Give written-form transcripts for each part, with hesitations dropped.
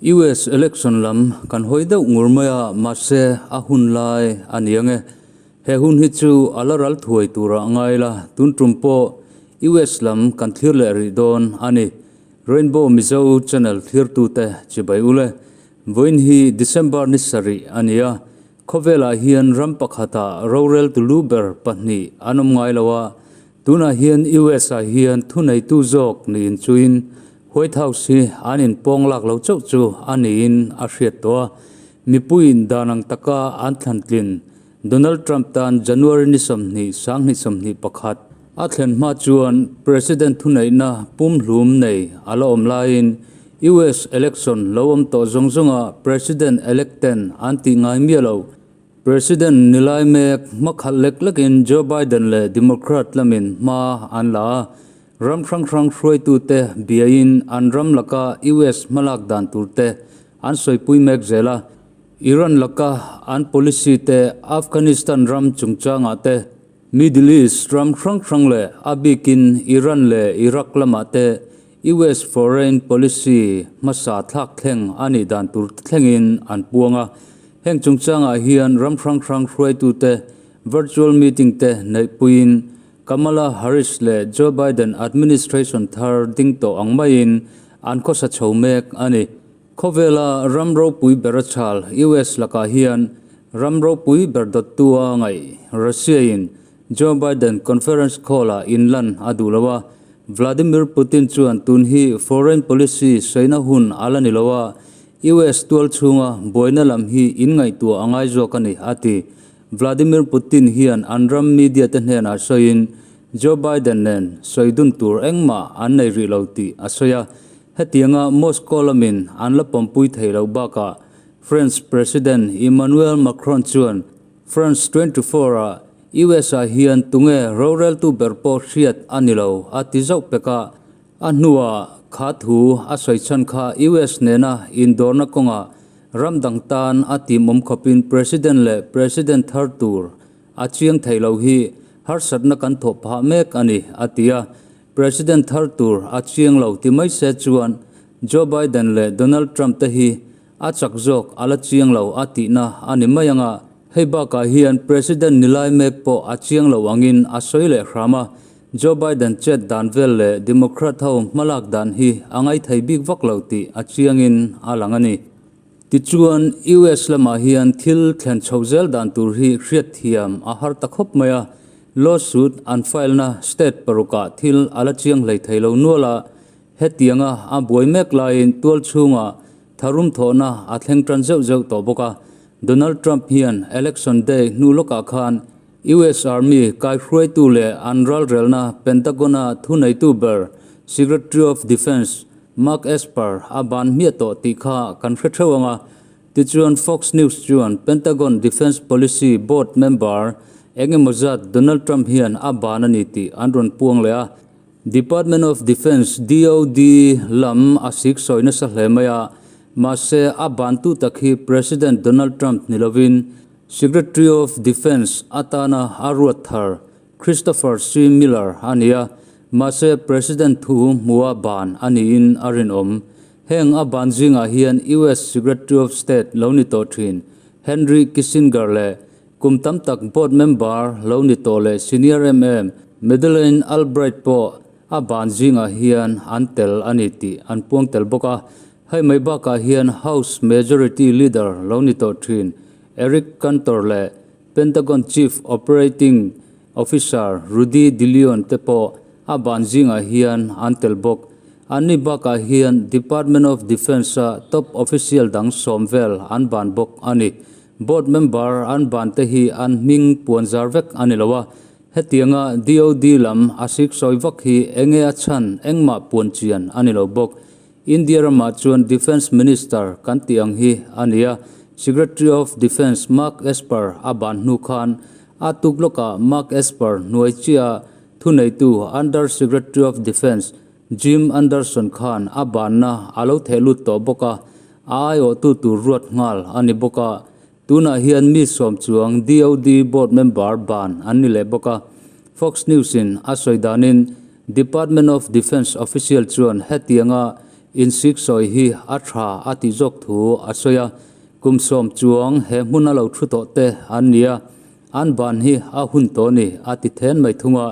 US election lam kan hawi deuh ngur mai a, mahse a hun lai a ni ang e. He hun hi chu a la ral thuai turah ngai la, tun tum pawh US lam kan thlir leh rih dawn a ni. Rainbow Mizo channel thlirtute chibai ule. Vawiin hi December ni sarih a ni a, khawvelah hian ram pakhata rorel tulu ber pahnih an awm ngai lo a, Tunah hian US ah hian thuneitu zawk niin chuin White House hi an inpawng lak lo chauh chu a niin a hriat tawh a. Mipuiin dan ang taka an thlantlin Donald Trump tan January ni 20, 2021 a thlen hma chuan President thuneihna pumhlum nei a la awm laiin US election lo awm tawh zawng zawnga President elect ten an tih ngai miah lo. President ni lai mek hmakhalh lek lekin Joe Biden leh Democrat lamin hma an la a, ram hrang hrang hruaitute biain an ram laka US hmalak dan turte an sawipui mek zel a. Iran laka an policy te, Afghanistan ram chungchangah te, Middle East ram hrang hrang leh a bikin Iran leh Iraq lamah te US foreign policy hmasa thlak thleng a nih dan tur thlengin an puang a. Heng chungchangah hian ram hrang hrang hruaitute virtual meeting te neihpuiin Kamala Harris leh Joe Biden administration thar ding tawh ang maiin an khawsa chho mek a ni. Khawvela ram ropui ber a chhal US lakah hian ram ropui ber dawttu a ngaih Russia-in Joe Biden conference call-ah inlan a duh lo a, Vladimir Putin chuan tun hi foreign policy saina hun a la ni lo a, US tual chhunga buaina lam hi inngaihtuah a ngai zawk a ni, a ti. Vladimir Putin hian an ram media te hnenah sawiin Joe Biden nen sawi dun tur engmah an nei rih lo tih a sawi a. Hetianga Moscow lamin an la pawmpui thei loh bakah French President Emmanuel Macron chuan France 24 ah US ah hian tunge roreltu ber pawh hriat a ni lo a ti zauh pek a, a hnuah kha thu a sawi chhan kha US nena indawrna kawngah ram dang tan a timawm khawpin President leh President thar tur a chiang thei lo hi harsatna kan thawh phah mek a ni a ti a, President thar tur a chiang lo ti mai se chuan Joe Biden leh Donald Trump te hi A chak zawk a la chiang lo a tihna a ni mai ang a, hei bakah hian President ni lai mek pawh a chiang lo angin a sawi leh hram a, Joe Biden chet dan vel leh Democrat ho hmalak dan hi a ngaithei bik vak lo tih a chiangin a lang a ni. Tichuan, US lamah hian thil thlen chhoh zel dan tur hi hriatthiam a har ta khawp mai a, lawsuit an file-na state parukah thil a la chiang hlei thei lo nual a, Hetianga a buai mek laiin tual chhungah tharum thawhna a thleng tan zeuh zeuh tawh bawk a. Donald Trump hian Election Day hnu lawkah khan US Army kaihruaitu leh an ralrelna Pentagon-a thuneitu ber Secretary of Defence Mark Esper a ban hmiah tawh tih kha kan hre theuh ang a. Tichuan Fox News chuan Pentagon Defence Policy Board member eng emaw zat Donald Trump hian a ban a ni tih an rawn puang leh a. Department of Defence, DoD, lam a sik sawi nasa hle mai a, mahse a bantu tak hi President Donald Trump ni lovin Secretary of Defence atana a ruat thar Christopher C. Miller a ni a, mahse President thu hmua ban a niin a rinawm. Heng a ban zingah hian US Secretary of State lo ni tawh thin Henry Kissinger leh Kum tam tak board member lo ni tawh leh senior em em Madeleine Albright pawh a ban zingah hian an tel a ni tih an puang tel bawk a. Hei mai bakah hian House Majority Leader lo ni tawh thin Eric Cantor leh Pentagon Chief Operating Officer Rudy DeLeon te pawh a ban zingah hian an tel bawk. Anni bakah hian Department of Defence-a top official dang sawm vel an ban bawk a ni. Board member an ban te hi an hming puan zar vek a ni lo a, hetianga DOD lam a sik sawi vak hi enge a chhan engmah puan chian a ni lo bawk. India ramah chuan Defence Minister kan tih ang hi a ni a, Secretary of Defence Mark Esper a ban hnu khan a tuk lawkah Mark Esper hnuai chiah thuneitu Under Secretary of Defence Jim Anderson khan a banna a lo theh lut tawh bawk a, a aiawhtu tur ruat nghal a ni bawk a. Tunah hian mi sawm chuang DOD board member ban an ni leh bawk a. Fox News-in a sawi danin Department of Defence official chuan hetianga Insiksawi hi a tha a tih zawk thu a sawi a, kum sawm chuang he hmuna lo thu tawh te an ni a, an ban hi a hun tawh ni a ti then mai thung a,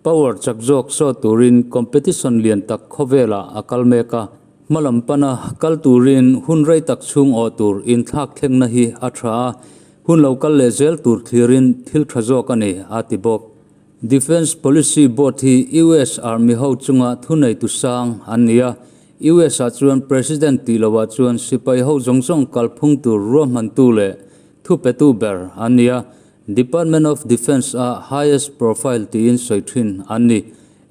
power chak zawk sawt turin competition lian tak khawvelah a kal mek a, hmalam pana kal turin hun rei tak chhung awh tur inthlak thlengna hi a tha a, hun lo kal leh zel tur thlirin thil tha zawk a ni a ti bawk. Defence Policy Board hi US Army ho chunga thuneitu sang an ni a, US ah chuan President tih loah chuan sipai ho zawng zawng kalphung tur ruahmantu leh thupetu ber an ni a, Department of Defence a highest profile tiin sawi thin an ni.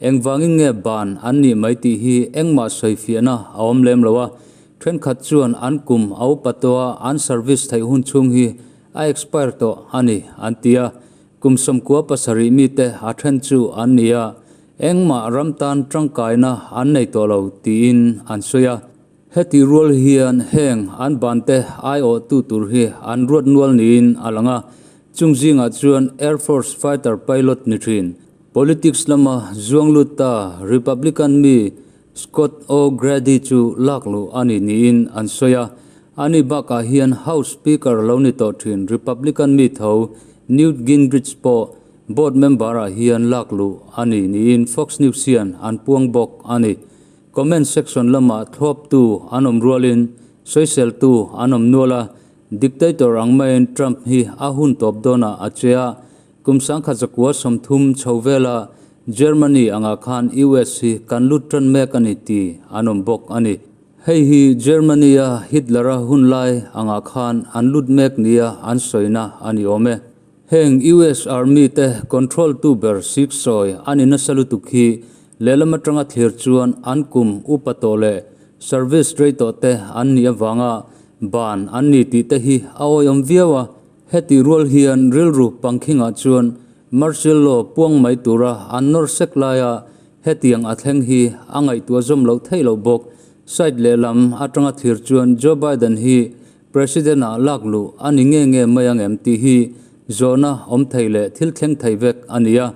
Engvangin nge ban an nih mai tih hi engmah sawifiahna a awm lem lo a, thenkhat chuan an kum a upa tawh a, an service theih hun chhung hi a expire tawh a ni an ti a. Kum 97 mite a then chu an ni a, engmah ram tan tangkaina an nei tawh lo tiin an sawi a. Heti rual hian heng an bante aiawhtu tur hi an ruat nual niin a lang a, chung zingah chuan Air Force fighter pilot ni thin, politics lama zuang lut ta Republican mi Scott O'Grady chu lak luh a ni niin an sawi a. Ani bakah hian House Speaker lo ni tawh thin Republican mi tho Newt Gingrich pawh board member-ah hian lak luh a ni niin Fox News hian an puang bawk a ni. Comment section lamah thlawptu an awm rualin sawiseltu an awm nual a, dictator ang maiin Trump hi a hun tawp dawnah a che a, Kum 1930 chho vela Germany angah khan US hi kan lut tan mek a ni tih an awm bawk a ni. Hei hi Germany-a Hitler-a hun lai angah khan an lut mek nia an sawina a ni awm e. Heng US Army te control tu ber siksawi a ni nasa lutuk hi lehlam atanga thlir chuan an kum upa tawh leh service rei tawh te an nih avanga ban an ni tih te hi a awihawm viau a. Heti rual hian rilru pangkhingah chuan martial law puang mai tura an nawr sek laia hetiang a thleng hi a ngaihtuah zawm loh theih loh bawk. Side lehlam atanga thlir chuan Joe Biden hi President-ah lak luh a ni nge nge mai ang em tih hi zawhna awm thei leh thil thleng thei vek a ni a.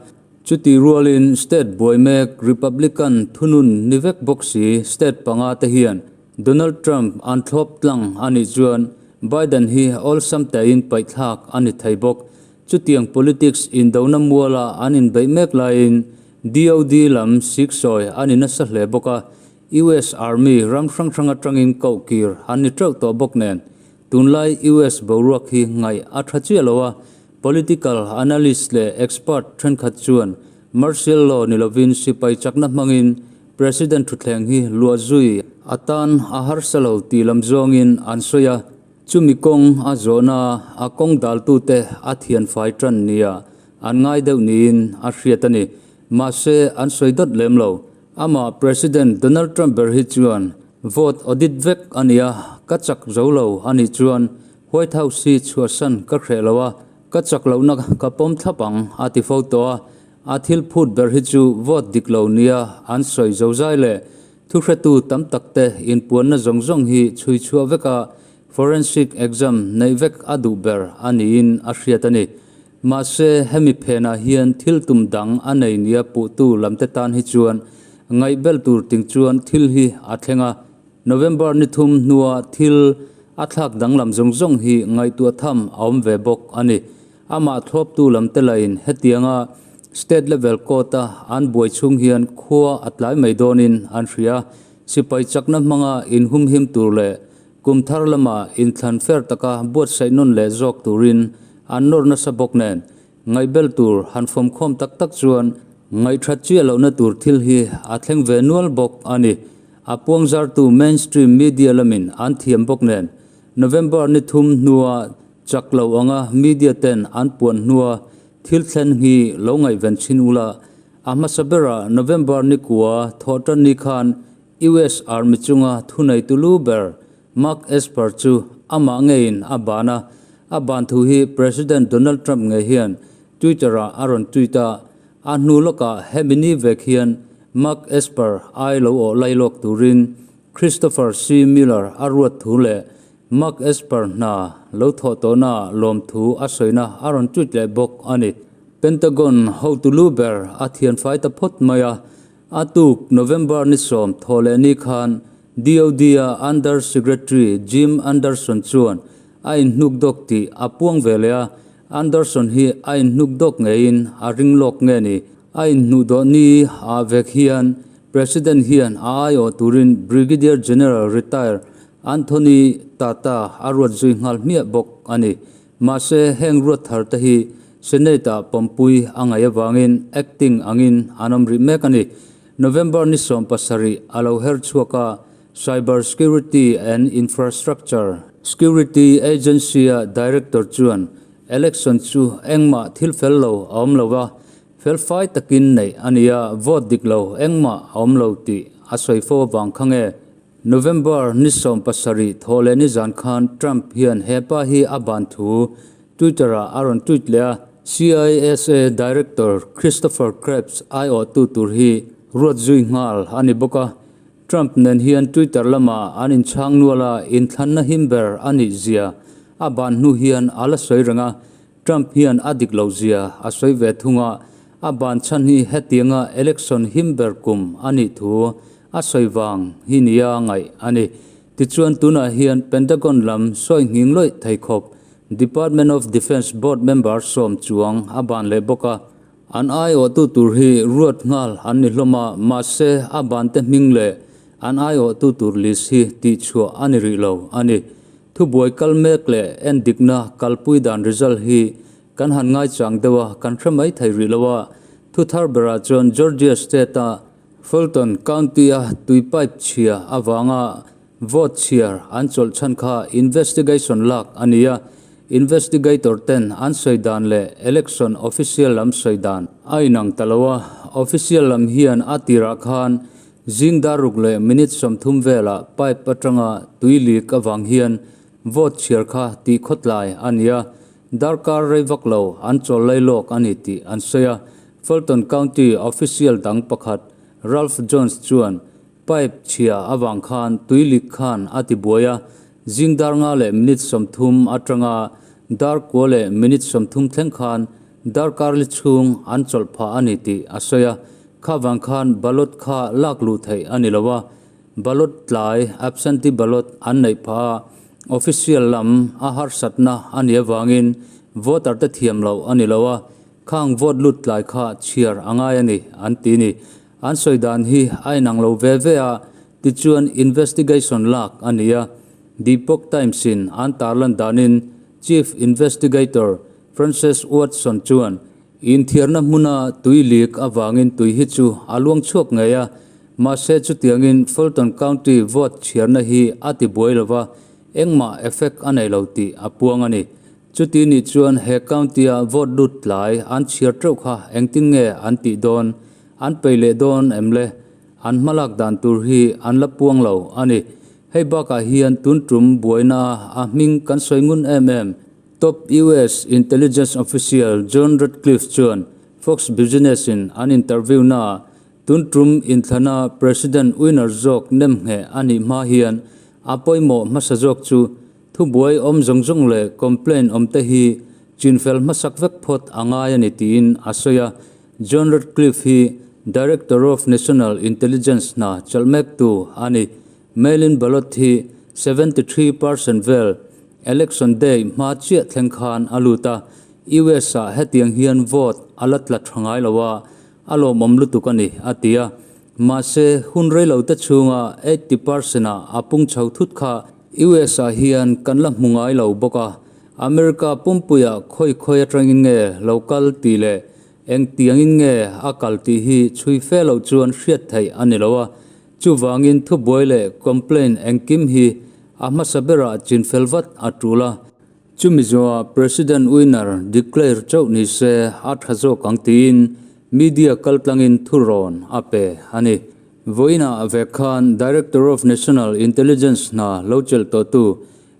Chuti rualin state buai mek Republican thunun ni vek bawk si state panga te hian Donald Trump an thlawp tlang a nih chuan Biden hi awlsam tein paihthlak a ni thei bawk. Chutiang politics indona muala an inbeih mek laiin DOD lam siksawi a ni nasa hle bawk a, US Army ram hrang hrang atangin koh kir an ni teuh tawh bawk nen tunlai US boruak hi ngaih a tha chiah lo a, political analyst leh expert thenkhat chuan martial law ni lovin sipai chakna hmangin President thutthleng hi luah zui atan a harsa lo tih lam zawngin an sawi a, chumi kawng a zawhna a kawng daltute a thian fai tan nia an ngai deuh niin a hriat a ni. Mahse, an sawi dawt lem lo. Amah President Donald Trump ber hi chuan vote audit vek a ni a, ka chak zo lo a nih chuan White House hi chhuahsan ka hreh lo a, ka chak lohna ka pawm thlap ang a ti fo tawh a. A thil phut ber hi chu vote dik lo nia an sawi zozai leh thuhretu tam tak te inpuanna zawng zawng hi chhui chhuah veka forensic exam neih vek a duh ber a niin a hriat a ni. Mahse, hemi phenah hian thil tum dang a nei nia puhtu lamte tan hi chuan ngaihbel tur ting chuan thil hi a thleng a. November ni thum hnua thil a thlak danglam zawng zawng hi ngaihtuah tham a awm ve bawk a ni. Amah thlawptu lamte lahin hetianga state level court-a an buai chhung hian khua a tlai mai dawnin an hria. Sipai chakna hmanga inhumhim tur leh kum thar lama inthlan fer taka buatsaih nawn leh zawk turin an nawr nasa bawk nen ngaihbel tur han fawmkhawm tak tak chuan ngaihthat chiah lohna tur thil hi a thleng ve nual bawk a ni. A puangzartu mainstream media lamin an thiam bawk nen November ni thum hnua Chak lo anga media ten an puan hnua thil thlen hi lo ngaihven chhin ula, a hmasa berah November ni kua thawhtan ni khan US Army chunga thuneitu lu ber Mark Esper chu amah ngeiin a ban a, a ban thu hi President Donald Trump ngei hian Twitter-ah a rawn tweet a, a hnu lawkah hemi ni vek hian Mark Esper ai lo awh lailawk turin Christopher C. Miller a ruat thu leh Mark Esper hna lo thawh tawhnaah lawmthu a sawina a rawn tweet leh bawk a ni. Pentagon hotu lu ber a thianfai ta phawt mai a, a tuk November ni 10 thawh leh ni khan DoD-a Under Secretary Jim Anderson chuan a inhnukdawk tih a puang ve leh a, Anderson hi a inhnukdawk ngeiin a ring lawk nge ni? A inhnuhdawh ni ah vek hian President hian a aiawh turin Brigadier General Retired Anthony Tata a ruat zui nghal hmiah bawk a ni. Mahse, heng ruat thar te hi Senate-ah pawmpui a ngaih avangin acting angin an awm rih mek a ni. November ni 17 a lo her chhuak a, Cyber Security and Infrastructure Security Agency-a Director chuan election chu engmah thil fel lo a awm lo a, fel fai takin neih a ni a, vote dik lo engmah a awm lo tih a sawi fo avang kha nge? November ni 17 thawh leh nizan khan Trump hian he pa hi a ban thu Twitter-ah a rawn tweet leh a, CISA Director Christopher Krebs aiawhtu tur hi ruat zui nghal a ni bawk a. Trump nen hian Twitter lamah an inchhang nual a, inthlanna him ber a nih zia a ban hnu hian a la sawi reng a. Trump hian a dik loh zia a sawi ve thung a, a ban chhan hi hetianga election him ber kum a nih thu a sawi vang hi nia ngaih a ni. Tichuan tunah hian Pentagon lam sawi nghing lawih thei khawp Department of Defence board member 10 chuang a ban leh bawk a. An aiawhtu tur hi ruat nghal an ni hlawm a, mahse a bante hming leh an aiawhtu tur list hi tihchhuah a ni rih lo a ni. Thubuai kal mek leh endikna kalpui dan result hi kan han ngaichang deuh a, kan hre mai thei rih lo a. Thu thar berah chuan Georgia State-a Fulton County-a tui pipe chhia avanga Vote chhiar an chawlh chhan kha investigation lak a ni a, investigator ten an sawi dan leh election official lam sawi dan a inang ta lo a, official lam hian a tirah khan zing dar ruk leh minute 30 velah pipe atanga tui leak avang hian vote chhiar kha tih khawtlai a ni a, darkar rei vak lo an chawl lai lawk a ni tih an sawi a, Fulton County official dang pakhat Ralph Jones chuan Pipe chhia avang khan tui lik khan a ti buai a, zing dar nga leh minute 30 atanga dar kua leh minute 30 thleng khan darkar li chhung an chawlh phah a ni tih a sawi a, kha vang khan ballot kha lak luh theih a ni lo a, ballot tlai, absentee ballot, an neih phah a, official lam a harsatna a nih avangin voter te thiam loh a ni lo a, khang vote lut tlai kha chhiar a ngai a ni, an ti ni. An sawi dan hi a inang lo ve ve a, tichuan investigation lak a ni a. The Epoch Times in an tarlan danin Chief Investigator Frances Watson chuan inthiarna hmuna tui leak avangin tui hi chu a luang chhuak ngei a, mahse chutiangin Fulton County vote chhiarna hi a ti buai lova, engmah effect a nei lo tih a puang a ni. Chuti nih chuan he county-a vote lut tlai an chhiar teuh kha engtin nge an tih dawn? An peih leh dawn em le? An hmalak dan tur hi an la puang lo a ni. Hei bakah hian tun tum buaina a hming kan sawi ngun em em. Top US Intelligence Official John Ratcliffe chuan Fox Business-in an interview-naah tun tum inthlana President winner zawk nemngheh a nih hma hian a pawimawh hmasa zawk chu Thubuai awm zawng zawng leh complaint awm te hi chinfel hmasak vek phawt a ngai a ni tiin a sawi a. John Ratcliffe hi Director of National Intelligence hna chalh mektu a ni. Mail-in ballot hi 73% vel election day hma chiah thleng khan a lut a, US-ah hetiang hian vote a la tla tha ngai lo a, a lawmawm lutuk a ni, a ti a. Mahse, hun reilo te chhunga 80% ah a pung chho thut kha US ah hian kan la hmu ngai lo bawk a, America pumpuiah khawi khawi atangin nge lo kal tih leh engtiangin nge a kal tih hi chhui fe loh chuan hriat theih a ni lo a, chuvangin thubuai leh complaint engkim hi a hmasa berah chinfel vat a tul a, chumi zawhah President winner declare chauh ni se a tha zawk ang tiin media kaltlangin thurawn a pe a ni. Vawiinah vek khan Director of National Intelligence hna lo chelh tawhtu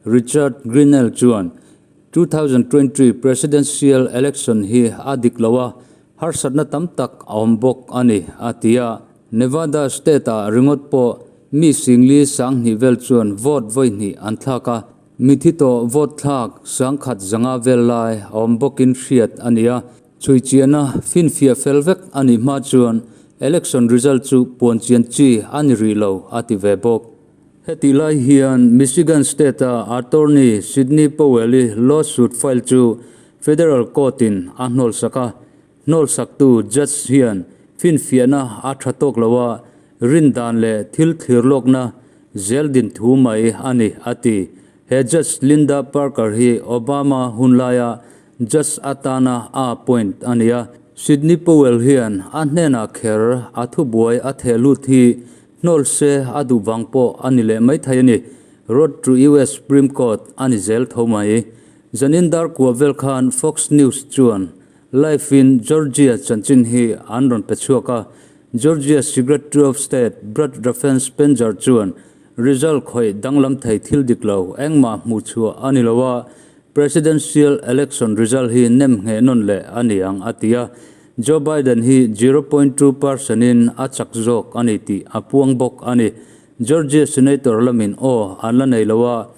Richard Grenell chuan 2020 Presidential Election hi a dik lo a, harsatna tam tak a awm bawk a ni, a ti a. Nevada State-ah ringawt pawh mi singli 2000 vel chuan vote vawi hnih an thlak a, mithi tawh vote thlak 10,500 vel lai a awm bawkin hriat a ni a. Chhuichiana finfiah fel vek a nih hma chuan election result chu puan chian chi a ni rih lo, a ti ve bawk. Hetih lai hian Michigan State-a attorney Sidney Powell-i lawsuit file chu federal court-in a hnawlsak a. Hnawlsaktu judge hian finfiahna a tha tawk lo a, rin dan leh thil thlir lawkna zel din thu mai a ni, a ti. He judge Linda Parker hi Obama hunlaia judge atana a appoint a ni a. Sidney Powell hian a hnenah kher a thubuai a theh lut hi Hnawl se a duh vang pawh a ni leh maithei a ni. Road to US Supreme Court a ni zel tho mai. Zanin dar kua vel khan Fox News chuan live in Georgia chanchin hi an rawn pe chhuak a. Georgia Secretary of State Brad Raffensperger chuan result khawih danglam thei thil dik lo engmah hmuh chhuah a ni lo a, Presidential election result hi nem ngheh nawn leh a ni ang a ti a. Joe Biden hi 0.2 percent in a chak zawk a ni tih a puang bawk a ni. Georgia Senator lamin aw an la nei lo a,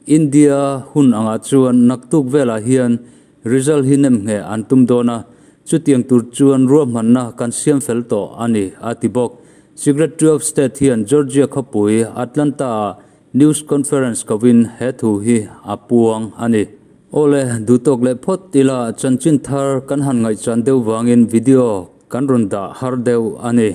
India hun angah chuan naktuk velah hian result hi nem ngheh an tum dawn a, chutiang tur chuan ruahmanna kan siam fel tawh a ni a ti bawk. Secretary of State hian Georgia khawpui Atlanta-ah News conference kovin he thu hi a puang a ni. Awle, duhtawk leh phawt ila chanchin thar kan han ngaihchan deuh vangin video kan rawn dah har deuh a ni.